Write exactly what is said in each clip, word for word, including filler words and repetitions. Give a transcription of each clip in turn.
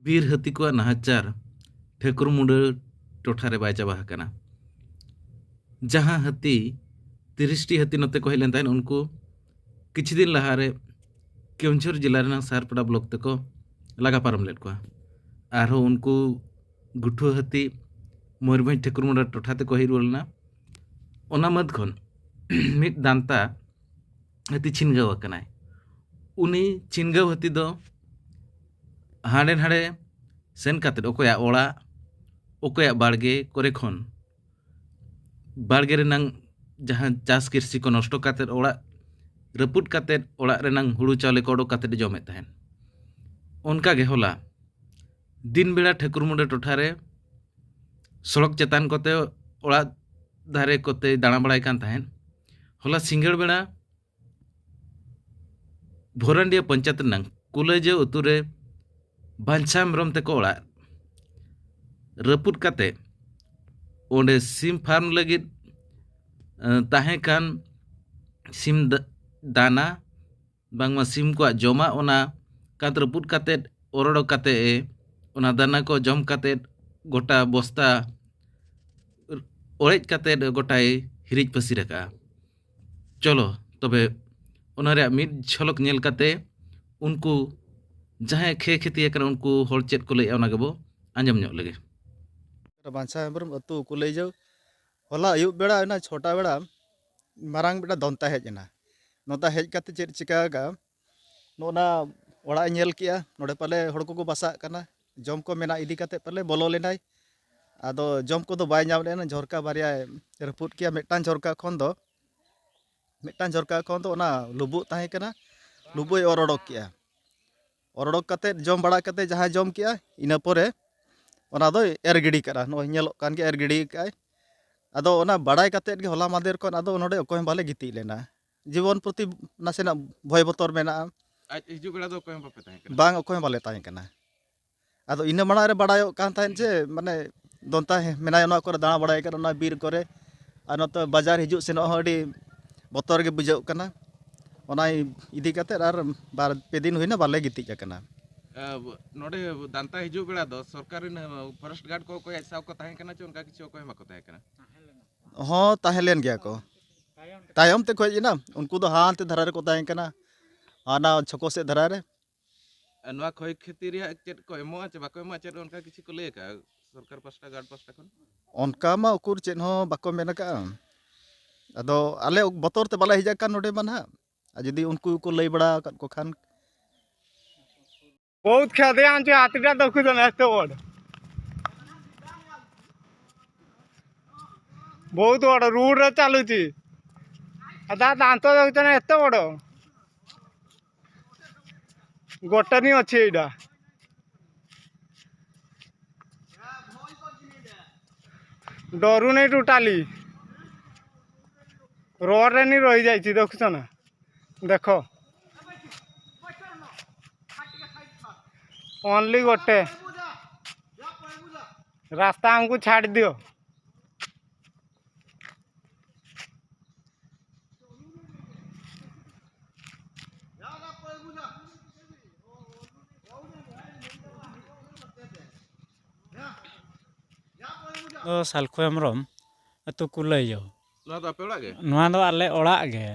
ᱵᱤᱨ ᱦᱟᱹᱛᱤ ᱠᱚᱣᱟᱜ ᱱᱟᱦᱟᱪᱟᱨ ᱴᱷᱟᱹᱠᱩᱨ ᱢᱩᱸᱰᱟᱹ ᱴᱚᱴᱷᱟ ᱨᱮ ᱵᱟᱭ ᱪᱟᱵᱟ ᱟᱠᱟᱱᱟ᱾ ᱡᱟᱦᱟᱸ ᱦᱟᱹᱛᱤ ᱛᱤᱨᱤᱥ ᱴᱤ ᱦᱟᱹᱛᱤ ᱱᱚᱛᱮ ᱠᱚ ᱦᱮᱡ ᱞᱮᱱ ᱛᱟᱦᱮᱸᱫ, ᱩᱱᱠᱩ ᱠᱤᱪᱷᱩ ᱫᱤᱱ ᱞᱟᱦᱟᱨᱮ ᱠᱮᱣᱚᱱᱡᱷᱚᱨ ᱡᱮᱞᱟ ᱨᱮᱱᱟᱜ ᱥᱟᱨᱯᱟᱰᱟ ᱵᱞᱚᱠ ᱛᱮᱠᱚ ᱞᱟᱜᱟ ᱯᱟᱨᱚᱢ ᱞᱮᱫ ᱠᱚᱣᱟ᱾ ᱟᱨᱦᱚᱸ ᱩᱱᱠᱩ ᱜᱩᱴᱷᱩᱣᱟᱹ ᱦᱟᱹᱛᱤ ᱢᱚᱭᱩᱨᱵᱷᱚᱸᱡᱽ ᱴᱷᱟᱹᱠᱩᱨ ᱢᱩᱸᱰᱟᱹ ᱴᱚᱴᱷᱟ ᱛᱮᱠᱚ ᱦᱮᱡ ᱨᱩᱣᱟᱹᱲ ᱞᱮᱱᱟ᱾ ᱚᱱᱟ ᱢᱟᱹᱫᱽ ᱠᱷᱚᱱ ᱢᱤᱫ ᱫᱟᱱᱛᱟ ᱦᱟᱹᱛᱤ ᱪᱷᱤᱱᱜᱟᱹᱣ ᱟᱠᱟᱱᱟᱭ᱾ ᱩᱱᱤ ᱪᱷᱤᱱᱜᱟᱹᱣ ᱦᱟᱹᱛᱤ ᱫᱚ ᱦᱟᱸᱰᱮ ᱱᱟᱰᱮ ᱥᱮᱱ ᱠᱟᱛᱮᱫ ᱚᱠᱚᱭᱟᱜ ᱚᱲᱟᱜ, ᱚᱠᱚᱭᱟᱜ ᱵᱟᱲᱜᱮ ᱠᱚᱨᱮ ᱠᱷᱚᱱ ᱵᱟᱲᱜᱮ ᱨᱮᱱᱟᱝ ᱡᱟᱦᱟᱸ ᱪᱟᱥ ᱠᱨᱤᱥᱤ ᱠᱚ ᱱᱚᱥᱴᱚ ᱠᱟᱛᱮᱫ, ᱚᱲᱟᱜ ᱨᱟᱹᱯᱩᱫ ᱠᱟᱛᱮᱫ, ᱚᱲᱟᱜ ᱨᱮᱱᱟᱝ ᱦᱩᱲᱩ ᱪᱟᱣᱞᱮ ᱠᱚ ᱚᱰᱚᱠ ᱠᱟᱛᱮᱫ ᱮ ᱡᱚᱢᱮᱫ ᱛᱟᱦᱮᱸᱫ᱾ ᱚᱱᱠᱟ ᱜᱮ ᱦᱚᱞᱟ ᱫᱤᱱ ᱵᱮᱲᱟ ᱴᱷᱟᱹᱠᱩᱨ ᱢᱩᱸᱰᱟᱹ ᱴᱚᱴᱷᱟ ᱨᱮ ᱥᱚᱲᱚᱠ ᱪᱮᱛᱟᱱ ᱠᱚᱛᱮ ᱚᱲᱟᱜ ᱫᱷᱟᱨᱮ ᱠᱚᱛᱮ ᱫᱟᱬᱟ ᱵᱟᱲᱟᱭ ᱠᱟᱱ ᱛᱟᱦᱮᱸᱫ᱾ ᱦᱚᱞᱟ ᱥᱤᱸᱜᱟᱹᱲ ᱵᱮᱲᱟ ᱵᱷᱚᱨᱟᱱᱰᱤᱭᱟ ᱯᱚᱧᱪᱟᱭᱮᱛ ᱨᱮᱱᱟᱝ ᱠᱩᱞᱟᱹᱡᱟᱹ ᱟᱹᱛᱩ ᱨᱮ ᱵᱟᱧᱪᱟᱣ ᱢᱮᱨᱚᱢ ᱛᱮᱠᱚ ᱚᱲᱟᱜ ᱨᱟᱹᱯᱩᱫ ᱠᱟᱛᱮ ᱚᱸᱰᱮ ᱥᱤᱢ ᱯᱷᱟᱨᱢ ᱞᱟᱹᱜᱤᱫ, ᱮ, ᱛᱟᱦᱮᱸ ᱠᱟᱱ ᱥᱤᱢ ᱫᱟ-, ᱫᱟᱱᱟ, ᱵᱟᱝᱢᱟ ᱥᱤᱢ ᱠᱚᱣᱟᱜ ᱡᱚᱢᱟᱜ, ᱚᱱᱟ ᱠᱟᱸᱛ ᱨᱟᱹᱯᱩᱫ ᱠᱟᱛᱮ, ᱚᱨᱚᱲᱚ ᱠᱟᱛᱮ ᱮ, ᱚᱱᱟ ᱫᱟᱱᱟ ᱠᱚ ᱡᱚᱢ ᱠᱟᱛᱮ ᱜᱚᱴᱟ ᱵᱚᱥᱛᱟ ᱚᱲᱮᱡ ᱠᱟᱛᱮ ᱜᱚᱴᱟᱭ ᱦᱤᱨᱤᱡ ᱯᱟᱹᱥᱤᱨ ᱟᱠᱟᱫᱼᱟ᱾ ᱪᱚᱞᱚ ᱛᱚᱵᱮ ᱚᱱᱟ ᱨᱮᱭᱟᱜ ᱢᱤᱫ ᱡᱷᱚᱞᱚᱠ ᱧᱮᱞ ᱠᱟᱛᱮ ᱩᱱᱠᱩ ᱡᱟᱦᱟᱸᱭ ᱠᱷᱮᱭ ᱠᱷᱮᱛᱤ ᱟᱠᱟᱱᱟ, ᱩᱱᱠᱩ ᱦᱚᱲ ᱪᱮᱫ ᱠᱚ ᱞᱟᱹᱭᱮᱫᱼᱟ, ᱚᱱᱟ ᱜᱮᱵᱚ ᱟᱸᱡᱚᱢ ᱧᱚᱜ ᱞᱮᱜᱮ᱾ ᱵᱟᱧᱪᱟᱣ ᱦᱮᱢᱵᱨᱚᱢ ᱟᱹᱛᱩ ᱠᱩᱞᱟᱹᱭᱡᱟᱹᱣ᱾ ᱦᱚᱞᱟ ᱟᱹᱭᱩᱵ ᱵᱮᱲᱟ ᱚᱱᱟ ᱪᱷᱚᱴᱟ ᱵᱮᱲᱟ ᱢᱟᱨᱟᱝ ᱢᱤᱫᱴᱟᱝ ᱫᱚᱱᱛᱟ ᱦᱮᱡ ᱮᱱᱟ᱾ ᱱᱚᱛᱮ ᱦᱮᱡ ᱠᱟᱛᱮ ᱪᱮᱫ ᱪᱤᱠᱟ ᱟᱠᱟᱫᱼᱟ, ᱱᱚᱜᱼᱚ ᱱᱟ ᱚᱲᱟᱜ ᱮ ᱧᱮᱞ ᱠᱮᱜᱼᱟ, ᱱᱚᱰᱮ ᱯᱟᱞᱮ ᱦᱚᱲ ᱠᱚᱠᱚ ᱵᱟᱥᱟᱜ ᱠᱟᱱᱟ, ᱡᱚᱢ ᱠᱚ ᱢᱮᱱᱟᱜ ᱤᱫᱤ ᱠᱟᱛᱮ ᱯᱟᱞᱮ ᱵᱚᱞᱚ ᱞᱮᱱᱟᱭ᱾ ᱟᱫᱚ ᱡᱚᱢ ᱠᱚᱫᱚ ᱵᱟᱭ ᱧᱟᱢ ᱞᱮᱱᱟ, ᱡᱷᱚᱨᱠᱟ ᱵᱟᱨᱭᱟᱭ ᱨᱟᱹᱯᱩᱫ ᱠᱮᱜᱼᱟ᱾ ᱢᱤᱫᱴᱟᱝ ᱡᱷᱚᱨᱠᱟ ᱠᱷᱚᱱ ᱫᱚ, ᱢᱤᱫᱴᱟᱝ ᱡᱷᱚᱨᱠᱟ ᱠᱷᱚᱱ ᱫᱚ ᱚᱱᱟ ᱞᱩᱵᱩᱜ ᱛᱟᱦᱮᱸ ᱠᱟᱱᱟ, ᱞᱩᱵᱩᱜ ᱮ ᱚᱨ ᱚᱰᱚᱠ ᱠᱮᱜᱼᱟ᱾ ᱚᱨ ᱚᱰᱚᱠ ᱠᱟᱛᱮ ᱡᱚᱢ ᱵᱟᱲᱟ ᱠᱟᱛᱮ ᱡᱟᱦᱟᱸᱭ ᱡᱚᱢ ᱠᱮᱜᱼᱟ, ᱤᱱᱟᱹ ᱯᱚᱨᱮ ᱚᱱᱟ ᱫᱚᱭ ᱮᱨ ᱜᱤᱰᱤ ᱠᱟᱜᱼᱟ᱾ ᱱᱚᱜᱼᱚᱭ ᱧᱮᱞᱚᱜ ᱠᱟᱱ ᱜᱮᱭᱟ, ᱮᱨ ᱜᱤᱰᱤ ᱠᱟᱜᱼᱟᱭ᱾ ᱟᱫᱚ ᱚᱱᱟ ᱵᱟᱲᱟᱭ ᱠᱟᱛᱮ ᱜᱮ ᱦᱚᱞᱟ ᱢᱟᱫᱷᱮᱨ ᱠᱷᱚᱱ ᱟᱫᱚ ᱱᱚᱰᱮ ᱚᱠᱚᱭ ᱦᱚᱸ ᱵᱟᱞᱮ ᱜᱤᱛᱤᱡ ᱞᱮᱱᱟ᱾ ᱡᱤᱵᱚᱱ ᱯᱨᱚᱛᱤ ᱱᱟᱥᱮᱱᱟᱜ ᱵᱷᱚᱭ ᱵᱚᱛᱚᱨ ᱢᱮᱱᱟᱜᱼᱟ᱾ ᱟᱡ ᱦᱤᱡᱩᱜ ᱵᱮᱲᱟ ᱫᱚ ᱚᱠᱚᱭ ᱦᱚᱸ ᱵᱟᱯᱮ ᱛᱟᱦᱮᱸ ᱠᱟᱱᱟ? ᱵᱟᱝ, ᱚᱠᱚᱭ ᱦᱚᱸ ᱵᱟᱞᱮ ᱛᱟᱦᱮᱸ ᱠᱟᱱᱟ᱾ ᱟᱫᱚ ᱤᱱᱟᱹ ᱢᱟᱲᱟᱝ ᱨᱮ ᱵᱟᱲᱟᱭᱚᱜ ᱠᱟᱱ ᱛᱟᱦᱮᱸᱫ ᱡᱮ, ᱢᱟᱱᱮ, ᱫᱚᱱᱛᱟ ᱦᱮ-, ᱢᱮᱱᱟᱭᱟ ᱱᱚᱣᱟ ᱠᱚᱨᱮ, ᱫᱟᱬᱟ ᱵᱟᱲᱟᱭ ᱠᱟᱱᱟ ᱚᱱᱟ ᱵᱤᱨ ᱠᱚᱨᱮ, ᱟᱨ ᱱᱚᱛᱮ ᱵᱟᱡᱟᱨ ᱦᱤᱡᱩᱜ ᱥᱮᱱᱚᱜ ᱦᱚᱸ ᱟᱹᱰᱤ ᱵᱚᱛᱚᱨ ᱜᱮ ᱵᱩᱡᱷᱟᱹᱜ ᱠᱟᱱᱟ᱾ ᱚᱱᱟ ᱤᱫᱤ ᱠᱟᱛᱮᱫ ᱟᱨ ᱵᱟᱨ ᱯᱮ ᱫᱤᱱ ᱦᱩᱭᱱᱟ, ᱵᱟᱞᱮ ᱜᱤᱛᱤᱡ ᱟᱠᱟᱱᱟ᱾ ᱮ, ᱱᱚᱰᱮ ᱫᱟᱱᱛᱟ ᱦᱤᱡᱩᱜ ᱵᱮᱲᱟ ᱫᱚ ᱥᱚᱨᱠᱟᱨ ᱨᱮᱱ, ᱮ, ᱯᱷᱚᱨᱮᱥᱴ ᱜᱟᱨᱰ ᱠᱚ ᱚᱠᱚᱭᱟᱜ ᱥᱟᱶ ᱠᱚ ᱛᱟᱦᱮᱸ ᱠᱟᱱᱟ ᱪᱚ, ᱚᱱᱠᱟ ᱠᱤᱪᱷᱩ ᱚᱠᱚᱭ ᱦᱚᱸ ᱵᱟᱠᱚ ᱛᱟᱦᱮᱸ ᱠᱟᱱᱟ? ᱦᱚᱸ, ᱛᱟᱦᱮᱸ ᱞᱮᱱ ᱜᱮᱭᱟ ᱠᱚ᱾ ᱛᱟᱭᱚᱢ ᱛᱮ ᱠᱚ ᱦᱮᱡ ᱮᱱᱟ᱾ ᱩᱱᱠᱩ ᱫᱚ ᱦᱟᱱᱛᱮ ᱫᱷᱟᱨᱮ ᱨᱮᱠᱚ ᱛᱟᱦᱮᱸ ᱠᱟᱱᱟ, ᱦᱟᱱᱟ ᱪᱷᱚᱠᱚ ᱥᱮᱫ ᱫᱷᱟᱨᱮ ᱨᱮ᱾ ᱟᱨ ᱱᱚᱣᱟ ᱠᱷᱚᱭ ᱠᱷᱚᱛᱤ ᱨᱮᱭᱟᱜ ᱪᱮᱫ ᱠᱚ ᱮᱢᱚᱜᱼᱟ ᱪᱮ ᱵᱟᱠᱚ ᱮᱢᱚᱜᱼᱟ, ᱪᱮᱫ ᱚᱱᱠᱟ ᱠᱤᱪᱷᱩ ᱠᱚ ᱞᱟᱹᱭ ᱟᱠᱟᱫᱼᱟ ᱥᱚᱨᱠᱟᱨ ᱯᱟᱥᱴᱟ, ᱜᱟᱨᱰ ᱯᱟᱥᱴᱟ ᱠᱷᱚᱱ? ᱚᱱᱠᱟ ᱢᱟ ᱩᱠᱩᱨ ᱪᱮᱫ ᱦᱚᱸ ᱵᱟᱠᱚ ᱢᱮᱱ ᱟᱠᱟᱫᱼᱟ᱾ ᱟᱫᱚ ᱟᱞᱮ ᱵᱚᱛᱚᱨ ᱛᱮ ᱵᱟᱞᱮ ᱦᱮᱡ ᱟᱠᱟᱱ ᱱᱚᱰᱮ ᱢᱟ ᱱᱟᱦᱟᱜ᱾ ᱟᱨ ᱡᱩᱫᱤ ᱩᱱᱠᱩ ᱠᱚ ᱞᱟᱹᱭ ᱵᱟᱲᱟ ᱟᱠᱟᱫ ᱠᱚ ᱠᱷᱟᱱ᱾ ବହୁତ କ୍ଷତି ଆଣିଛୁ, ହାତୀଟା ଦେଖୁଛନ୍ତି ଏତେ ବଡ଼, ବହୁତ ବଡ଼। ରୋଡ଼ରେ ଚାଲୁଛି। ଆଉ ତା ଦାନ୍ତ ଦେଖୁଛନ୍ତି ଏତେ ବଡ଼, ଗୋଟେ ନି ଅଛି ଏଇଟା। ଡରୁନି ଟୋଟାଲି, ରୋଡ଼ରେ ନି ରହିଯାଇଛି, ଦେଖୁଛ ନା? ଦେଖ, ଓନ୍ଲି ଗୋଟେ ରାସ୍ତା ଆମକୁ ଛାଡ଼ି ଦିଅ। ᱫᱚ ᱥᱟᱞᱠᱷᱩ ᱦᱮᱢᱵᱨᱚᱢ, ᱟᱹᱛᱩ ᱠᱩᱞᱟᱹᱭᱡᱚ᱾ ᱱᱚᱣᱟ ᱫᱚ ᱟᱯᱮ ᱚᱲᱟᱜ ᱜᱮ? ᱱᱚᱣᱟ ᱫᱚ ᱟᱞᱮ ᱚᱲᱟᱜ ᱜᱮ᱾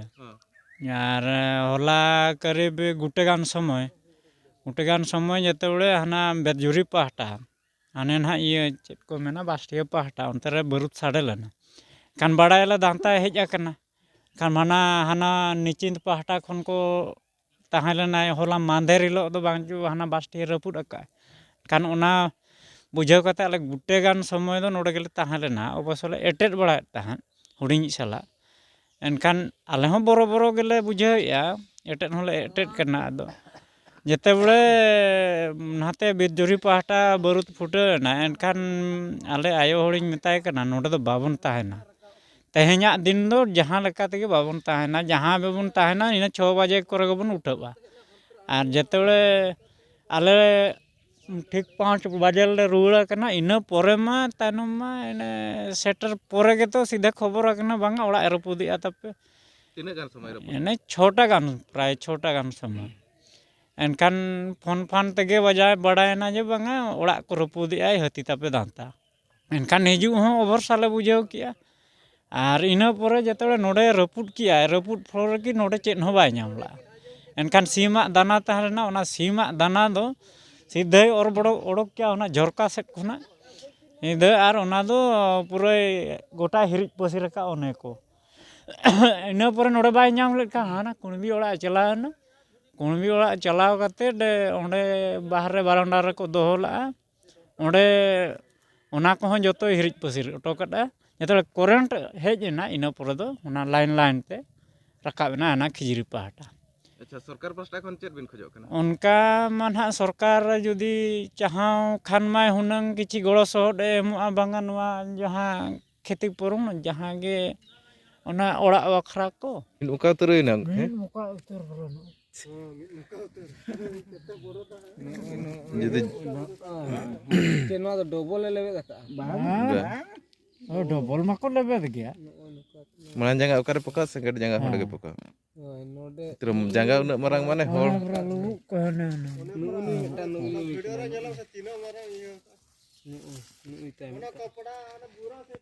ᱦᱮᱸ᱾ ᱟᱨ ᱦᱚᱞᱟ ᱠᱟᱹᱨᱤᱵ ᱜᱚᱴᱮ ᱜᱟᱱ ᱥᱚᱢᱚᱭ, ᱜᱚᱴᱮ ᱜᱟᱱ ᱥᱚᱢᱚᱭ ᱡᱮᱛᱮ ᱵᱮᱲᱮ ᱦᱟᱱᱟ ᱵᱮᱫᱡᱩᱨᱤ ᱯᱟᱦᱴᱟ, ᱦᱟᱱᱮ ᱱᱟᱦᱟᱜ ᱤᱭᱟᱹ ᱪᱮᱫ ᱠᱚ ᱢᱮᱱᱟ, ᱵᱟᱥᱴᱤᱭᱟᱹ ᱯᱟᱦᱴᱟ, ᱚᱱᱛᱮ ᱨᱮ ᱵᱟᱹᱨᱩᱫ ᱥᱟᱰᱮ ᱞᱮᱱᱟ᱾ ᱠᱷᱟᱱ ᱵᱟᱲᱟᱭᱟᱞᱮ ᱫᱟᱱᱛᱟᱭ ᱦᱮᱡ ᱟᱠᱟᱱᱟ᱾ ᱠᱷᱟᱱ ᱦᱟᱱᱟ, ᱦᱟᱱᱟ ᱱᱤᱪᱤᱱᱫ ᱯᱟᱦᱴᱟ ᱠᱷᱚᱱ ᱠᱚ ᱛᱟᱦᱮᱸ ᱞᱮᱱᱟᱭ, ᱦᱚᱞᱟ ᱢᱟᱦᱫᱮᱨ ᱦᱤᱞᱳᱜ ᱫᱚ ᱵᱟᱝ ᱪᱚ ᱦᱟᱱᱟ ᱵᱟᱥᱴᱤᱭᱟᱹ ᱨᱟᱹᱯᱩᱫ ᱟᱠᱟᱫ᱾ ᱠᱷᱟᱱ ᱚᱱᱟ ᱵᱩᱡᱷᱟᱹᱣ ᱠᱟᱛᱮ ᱟᱞᱮ ᱜᱚᱴᱮ ᱜᱟᱱ ᱥᱚᱢᱚᱭ ᱫᱚ ᱱᱚᱰᱮ ᱜᱮᱞᱮ ᱛᱟᱦᱮᱸ ᱞᱮᱱᱟ᱾ ᱚᱵᱚᱥᱥᱚ ᱞᱮ ᱮᱴᱮᱫ ᱵᱟᱲᱟᱭᱮᱫ ᱛᱟᱦᱮᱸᱫ ᱦᱩᱰᱤᱧᱤᱡ ᱥᱟᱞᱟᱜ᱾ ᱮᱱᱠᱷᱟᱱ ᱟᱞᱮ ᱦᱚᱸ ᱵᱚᱨᱚ ᱵᱚᱨᱚ ᱜᱮᱞᱮ ᱵᱩᱡᱷᱟᱹᱣᱮᱫᱼᱟ, ᱮᱴᱮᱫ ᱦᱚᱸᱞᱮ ᱮᱴᱮᱫ ᱠᱟᱱᱟ᱾ ᱟᱫᱚ ᱡᱮᱛᱮ ᱵᱮᱲᱮ ᱱᱟᱛᱮ ᱵᱤᱨᱡᱩᱨᱤ ᱯᱟᱦᱴᱟ ᱵᱟᱹᱨᱩᱫ ᱯᱷᱩᱴᱟᱹᱣ ᱮᱱᱟ, ᱮᱱᱠᱷᱟᱱ ᱟᱞᱮ ᱟᱭᱳ ᱦᱚᱲᱤᱧ ᱢᱮᱛᱟᱭ ᱠᱟᱱᱟ, "ᱱᱚᱰᱮ ᱫᱚ ᱵᱟᱵᱚᱱ ᱛᱟᱦᱮᱱᱟ, ᱛᱮᱦᱮᱧᱟᱜ ᱫᱤᱱ ᱫᱚ ᱡᱟᱦᱟᱸ ᱞᱮᱠᱟ ᱛᱮᱜᱮ ᱵᱟᱵᱚᱱ ᱛᱟᱦᱮᱱᱟ, ᱡᱟᱦᱟᱸ ᱨᱮᱵᱚᱱ ᱛᱟᱦᱮᱱᱟ ᱤᱱᱟᱹ ᱪᱷᱚ ᱵᱟᱡᱮ ᱠᱚᱨᱮ ᱜᱮᱵᱚᱱ ᱩᱴᱷᱟᱹᱜᱼᱟ᱾" ᱟᱨ ᱡᱮᱛᱮ ᱵᱮᱲᱮ ᱟᱞᱮ ᱴᱷᱤᱠ ᱯᱟᱸᱪ ᱵᱟᱡᱮ ᱞᱮ ᱨᱩᱣᱟᱹᱲ ᱟᱠᱟᱱᱟ, ᱤᱱᱟᱹ ᱯᱚᱨᱮ ᱢᱟ ᱛᱟᱭᱱᱚᱢ ᱢᱟ ᱮᱱᱮ ᱥᱮᱴᱮᱨ ᱯᱚᱨᱮ ᱜᱮᱛᱚ ᱥᱤᱫᱷᱟᱹ ᱠᱷᱚᱵᱚᱨ ᱟᱠᱟᱱᱟ, "ᱵᱟᱝᱟ, ᱚᱲᱟᱜ ᱮ ᱨᱟᱹᱯᱩᱫᱮᱜᱼᱟ ᱛᱟᱯᱮ᱾" ᱛᱤᱱᱟᱹᱜ ᱜᱟᱱ ᱥᱚᱢᱚᱭ ᱨᱟᱹᱯᱩᱫ? ᱮᱱᱮ ᱪᱷᱚᱴᱟ ᱜᱟᱱ, ᱯᱨᱟᱭ ᱪᱷᱚᱴᱟ ᱜᱟᱱ ᱥᱚᱢᱚᱭ᱾ ᱮᱱᱠᱷᱟᱱ ᱯᱷᱳᱱ ᱯᱷᱟᱱ ᱛᱮᱜᱮ ᱵᱟᱡᱟᱭ ᱵᱟᱲᱟᱭᱮᱱᱟ ᱡᱮ ᱵᱟᱝᱟ, ᱚᱲᱟᱜ ᱠᱚ ᱨᱟᱹᱯᱩᱫᱮᱜᱼᱟᱭ ᱦᱟᱹᱛᱤ ᱛᱟᱯᱮ ᱫᱟᱱᱛᱟ᱾ ᱮᱱᱠᱷᱟᱱ ᱦᱤᱡᱩᱜ ᱦᱚᱸ ᱚᱵᱚᱨᱥᱟ ᱞᱮ ᱵᱩᱡᱷᱟᱹᱣ ᱠᱮᱜᱼᱟ᱾ ᱟᱨ ᱤᱱᱟᱹ ᱯᱚᱨᱮ ᱡᱮᱛᱮ ᱱᱚᱰᱮ ᱨᱟᱹᱯᱩᱫ ᱠᱮᱜᱼᱟᱭ, ᱨᱟᱹᱯᱩᱫ ᱯᱚᱨᱮ ᱜᱮ ᱱᱚᱰᱮ ᱪᱮᱫ ᱦᱚᱸ ᱵᱟᱭ ᱧᱟᱢ ᱞᱮᱜᱼᱟ᱾ ᱮᱱᱠᱷᱟᱱ ᱥᱤᱢᱟᱜ ᱫᱟᱱᱟ ᱛᱟᱦᱮᱸ ᱞᱮᱱᱟ, ᱚᱱᱟ ᱥᱤᱢᱟᱜ ᱫᱟᱱᱟ ᱫᱚ ᱥᱤᱫᱷᱟᱹᱭ ᱚᱨ ᱵᱚᱲᱚ ᱚᱰᱚᱠ ᱠᱮᱜᱼᱟ ᱚᱱᱟ ᱡᱷᱚᱨᱠᱟ ᱥᱮᱫ ᱠᱷᱚᱱᱟᱜ᱾ ᱧᱤᱫᱟᱹ ᱟᱨ ᱚᱱᱟ ᱫᱚ ᱯᱩᱨᱟᱹᱭ ᱜᱚᱴᱟᱭ ᱦᱤᱨᱤᱡ ᱯᱟᱹᱥᱤᱨ ᱟᱠᱟᱫ ᱚᱱᱮ ᱠᱚ᱾ ᱤᱱᱟᱹ ᱯᱚᱨᱮ ᱱᱚᱰᱮ ᱵᱟᱭ ᱧᱟᱢ ᱞᱮᱫ ᱠᱷᱟᱱ ᱦᱟᱱᱟ ᱠᱩᱬᱵᱤ ᱚᱲᱟᱜ ᱮ ᱪᱟᱞᱟᱣ ᱮᱱᱟ᱾ ᱠᱩᱬᱵᱤ ᱚᱲᱟᱜ ᱪᱟᱞᱟᱣ ᱠᱟᱛᱮᱫ ᱚᱸᱰᱮ ᱵᱟᱦᱨᱮ ᱵᱟᱨᱟᱱᱰᱟ ᱨᱮᱠᱚ ᱫᱚᱦᱚ ᱞᱮᱫᱼᱟ᱾ ᱚᱸᱰᱮ ᱚᱱᱟ ᱠᱚᱦᱚᱸ ᱡᱚᱛᱚᱭ ᱦᱤᱨᱤᱡ ᱯᱟᱹᱥᱤᱨ ᱦᱚᱴᱚ ᱠᱟᱫᱼᱟ᱾ ᱡᱚᱛᱚ ᱠᱚᱨᱮᱱᱴ ᱦᱮᱡ ᱮᱱᱟ, ᱤᱱᱟᱹ ᱯᱚᱨᱮ ᱫᱚ ᱚᱱᱟ ᱞᱟᱭᱤᱱ ᱞᱟᱭᱤᱱ ᱛᱮ ᱨᱟᱠᱟᱵ ᱮᱱᱟ ᱦᱟᱱᱟ ᱠᱷᱤᱡᱽᱨᱤ ᱯᱟᱦᱴᱟ᱾ ᱟᱪᱪᱷᱟ, ᱥᱚᱨᱠᱟᱨ ᱯᱟᱥᱴᱟ ᱠᱷᱚᱱ ᱪᱮᱫ ᱵᱤᱱ ᱠᱷᱚᱡᱚᱜ ᱠᱟᱱᱟ? ᱚᱱᱠᱟ ᱢᱟ ᱱᱟᱦᱟᱜ ᱥᱚᱨᱠᱟᱨ ᱡᱩᱫᱤ ᱪᱟᱦᱟᱣ ᱠᱷᱟᱱ ᱢᱟᱭ ᱦᱩᱱᱟᱹᱝ ᱠᱤᱪᱷᱤ ᱜᱚᱲᱚ ᱥᱚᱦᱚᱫ ᱮ ᱮᱢᱚᱜᱼᱟ, ᱵᱟᱝᱟ ᱱᱚᱣᱟ ᱡᱟᱦᱟᱸ ᱠᱷᱮᱛᱤ ᱯᱩᱨᱚᱱ ᱡᱟᱦᱟᱸ ᱜᱮ ᱚᱱᱟ ᱚᱲᱟᱜ ᱵᱟᱠᱷᱨᱟ ᱠᱚ᱾ ᱚᱠᱟ ᱩᱛᱟᱹᱨ ᱦᱩᱭᱱᱟ ᱜᱚᱢᱠᱮ? ᱱᱚᱝᱠᱟ ᱩᱛᱟᱹᱨ ᱵᱚᱞᱚᱱᱟ᱾ ᱡᱩᱫᱤ ᱪᱮᱫ ᱱᱚᱣᱟ ᱫᱚ ᱰᱚᱵᱚᱞ ᱮ ᱞᱮᱵᱮᱫ ᱟᱠᱟᱫᱼᱟ? ᱰᱚᱵᱚᱞ ᱢᱟᱠᱚ ᱞᱮᱵᱮᱫ ᱜᱮᱭᱟ᱾ ᱢᱟᱲᱟᱝ ᱡᱟᱸᱜᱟ ᱚᱠᱟᱨᱮ ᱯᱚᱠᱟ, ᱥᱮᱸᱜᱮᱴ ᱡᱟᱸᱜᱟ ᱦᱚᱸ ᱚᱸᱰᱮ ᱜᱮ ᱯᱚᱠᱟ᱾ ᱦᱳᱭ, ᱱᱚᱰᱮ ᱛᱤᱨᱮ ᱡᱟᱸᱜᱟ ᱩᱱᱟᱹᱜ ᱢᱟᱨᱟᱝ ᱢᱟᱱᱮ ᱦᱚᱲ᱾ ᱚᱱᱟ ᱵᱚᱨᱟ ᱞᱩᱵᱩᱜ ᱠᱚ ᱦᱟᱱᱮ ᱦᱟᱱᱮ᱾ ᱱᱩᱜᱼᱩ ᱱᱩᱭ ᱢᱤᱫᱴᱟᱝ ᱱᱩᱜᱼᱩ ᱱᱩᱭ ᱢᱤᱫᱴᱟᱝ᱾ ᱱᱩᱜᱼᱩ ᱱᱩᱜᱼᱩᱭ ᱛᱟᱭᱚᱢ᱾